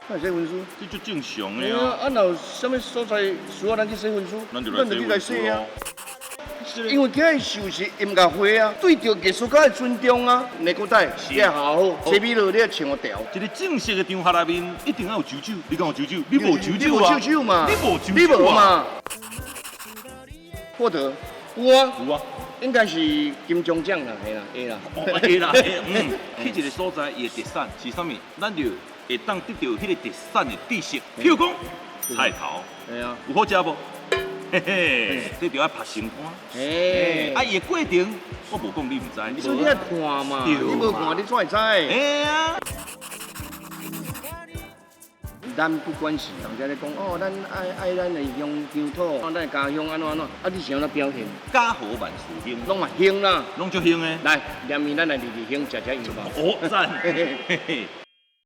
哪會洗身軀？這足正常的啊。啊，若有啥物所在需要咱去洗身軀，咱就來洗身軀咯。因為今日就是音樂會啊，對著藝術家的尊重啊。內褲帶你愛好好，西米露你愛穿予潮。一個正式的場合內面，一定要有酒酒。你講有酒酒，你無酒你無酒啊？酒酒嘛？你無酒你酒啊？無嘛？獲得有啊，有啊。應該是金鐘獎啦，會啦，會啦。哦，會啦，會，去一個所在，伊的特產是啥物？咱就會當得著彼個特產的知識。譬如講，菜頭，會啊，有好食無？嘿嘿，這就愛拍心肝。嘿，啊，伊的過程，我無講你毋知。所以你愛看嘛，你無看你怎會知？嘿啊。咱不管是人家咧講哦，咱愛愛咱的鄉鄉土，咱的家鄉按怎按怎，啊，你是按怎表現？家和萬事興，攏嘛興啦，攏足興的。來，連麵咱來日日興，食食油吧。哦，讚。嘿嘿。